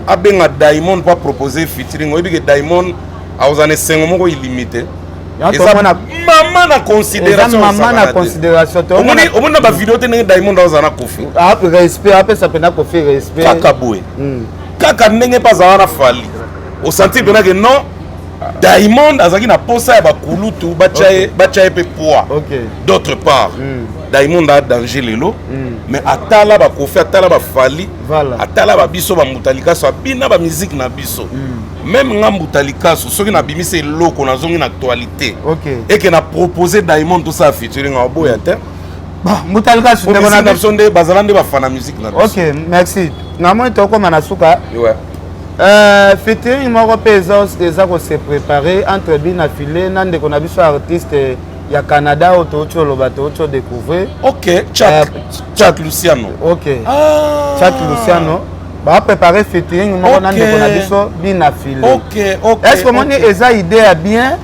Abenga Diamond po proposer featuring. Oyebi ke Diamond akozala na esengo moko illimité. Yango Eza tomona mama na considération Eza mama na osakana te. considération, tomona Omoni, omoni na ba vidéo te ndenge Diamond azala na Koffi. Ah, respect, apesa mpenza Koffi respect. Kaka boye. Kaka ndenge mpe azala na Fally. Osentir mpenza ke non, Diamond azalaki na posa ya bakulutu, batya ye, batya ye mpe poids. D'autre part, Diamond a danger lelo, mais atala ba Koffi, atala ba Fally, atala ba biso ba Mbuta Likasu, abina ba musique na biso. Même nga Mbuta Likasu, soki nabimisi eloko nazongi na actualité. Et que na proposer Diamond tout ça featuring aboya te. Bon, Mbuta Likasu, Po ndeko na musique na biso biso nde bazala nde bafana musique na biso. Ok, merci. Namoni tokóma na suka. Featuring moko mpe eza ko se préparer entre Bina Filé na ndeko na biso artiste ya Canada oyo touti oloba, touti odécouvrir. Ok, Chuck, Chuck Luciano. Ok. Chuck Luciano. Ba préparer featuring moko na ndeko na biso Bina Filé. Ok, ok, Est-ce que omoni ok. eza idée ya bien?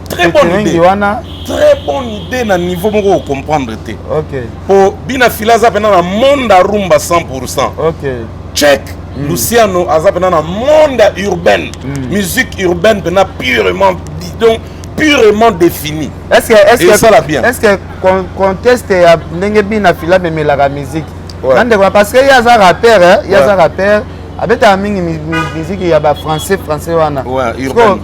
Très bonne Featuring idée. wana. Très bonne idée na niveau moko ko comprendre te. Ok. Po Bina Filé aza pena na monde ya rumba 100%. Ok. Check. Luciano aza pena na monde urbaine. Musique urbaine pena purement, donc purement définie. Est-ce que, est-ce Et que, ça la bien. Est-ce que conteste ya ndenge Bina Filé amemelaka musique? Na ndeko, parce que ye aza rappeur, hein, ye aza rappeur, abetaka mingi musique ya ba français, français wana. Ouais, Parce que urbaine.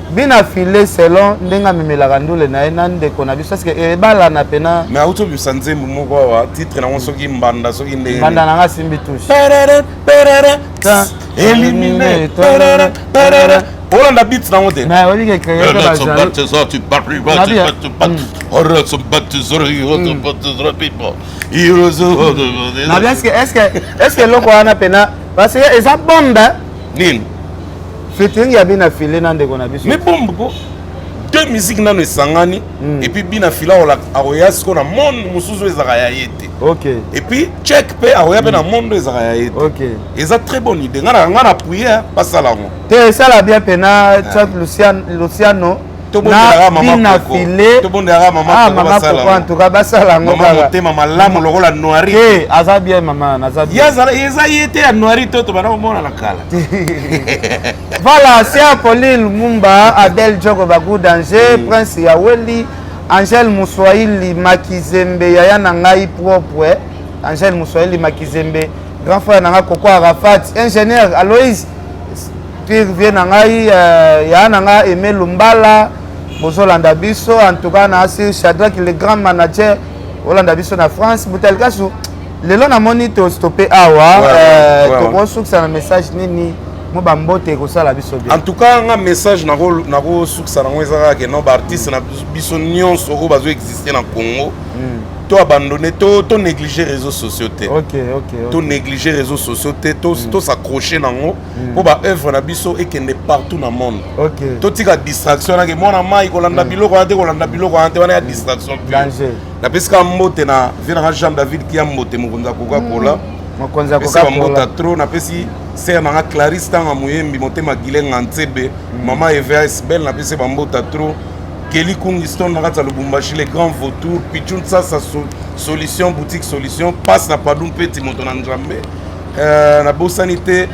Bina Filé selon ndenge amemelaka ndule na ye na ndeko na biso, est-ce que ebalana pena? Mais auto bisa nzembo moko awa, titre nango soki mbanda, soki ndenge. Mbanda nanga simbi touche. Perere, perere, Ta. éliminé, perere, perere. Olanda beat nango te. Mais oyebi ke créer ba jaloux. Nabi, hein. Nabi, est-ce que eloko wana pena, parce que eza bombe, hein? Nini? Featuring ya Bina Filé na ndeko na biso. Mais bombe ko. Deux musiques nano esangani, et puis Bina Filé akoya sikoyo na monde mosusu ezalaka ya ye te. Et puis check pe akoya pe na monde ezalaka ya ye te. Eza très bonne idée. Nga na appuyer, hein, basala yango. Te esala bien pena Chuck Luciano Tobondelaka na mama Bina Koko. Filé. Tobondelaka mama Ah, Koko mama basala Koko, yango. en tout cas, basala yango Mama kaka. motema malamu lokola noiri. Te, aza bien mama, aza bien. Ye azala, eza ye te ya noiri to to bana komona na kala. Voilà, c'est Apolline Lumumba, Adèle Djoko Bagou Danger, Prince Yaweli, Angèle Mouswahili Makizembe, Yaya Nangai propre, Angèle Mouswahili Makizembe, grand frère Nanga Koko Arafat, ingénieur Aloïse Pire vie Nangai, Yaya Nanga Aimé Lumbala, Bozolanda Biso, en tout cas na Asir Shadrach le grand manager Olanda Biso na France, Boutalkasu. Lelo na moni to stopper awa, toko sukisa na message nini mo bambote ekosala biso bien. En tout cas, nga message nako sukisa nango ezalaka ke non, ba artiste na biso nyonso oyo bazo exister na Congo, To abandonné, to négliger réseaux sociaux te. Ok. To négliger réseaux sociaux te, to s'accrocher nango mpo baœuvre na biso ekende partout na monde. Totika distraction nake mwana mai kolanda biloko wana te, kolanda biloko wana te, wana ya distraction pure. Danger. Napesi kaka mbote na vie nanga Jean David Kia, mbote mokonzi ya Coca-Cola. Mokonzi ya Napesi bambote Coca-Cola. trop. Napesi sœur nanga Clarisse Ntanga Moyembi, motema Gilenga Ntsebe, mama Evs Bel, napesi bambota trop. Keli Kungiston na kati ya Lubumbashi, le grand vautour Pichun Sasa, solution boutique, solution passe na Padu Mpeti, moto na Nzambe. Nabosani te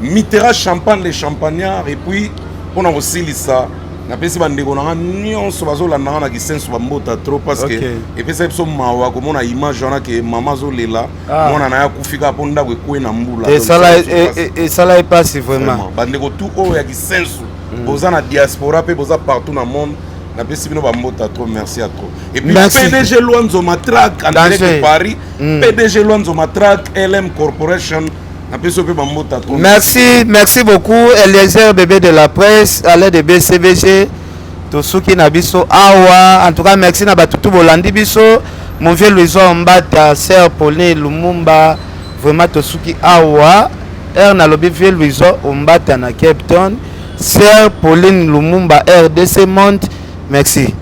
Mitera Champagne, le champagnard. Et puis mpona kosilisa, napesi bandeko na nga nyonso bazolanda nga na Kisenso bambota trop, parce que epesaki biso mawa komona image wana ke mama azolela, mwana na ye akufi kaka mpo ndako ekwe na mbula. Esala Donc, biso esala epasi vraiment. Vraiment. Bandeko tu oyo ya Kisensu, boza na diaspora mpe boza partout na monde, napesi bino bambota trop, merci à trop. Et puis Merci. PDG Lwanzo Matrak en direct Danger. de Paris, PDG Lwanzo Matrak LM Corporation, napesi yo mpe bambota trop. Merci, merci beaucoup, Eliezer Bébé de la presse, Alain de BCBG, tosuki na biso awa. En tout cas, merci na batutu bolandi biso. Mon vieux Louison Mbata, sœur Pauline Lumumba, vraiment tosuki awa. R nalobi vieux Louison Mbata na Cape Town, sœur Pauline Lumumba, RDC Monde. Merci.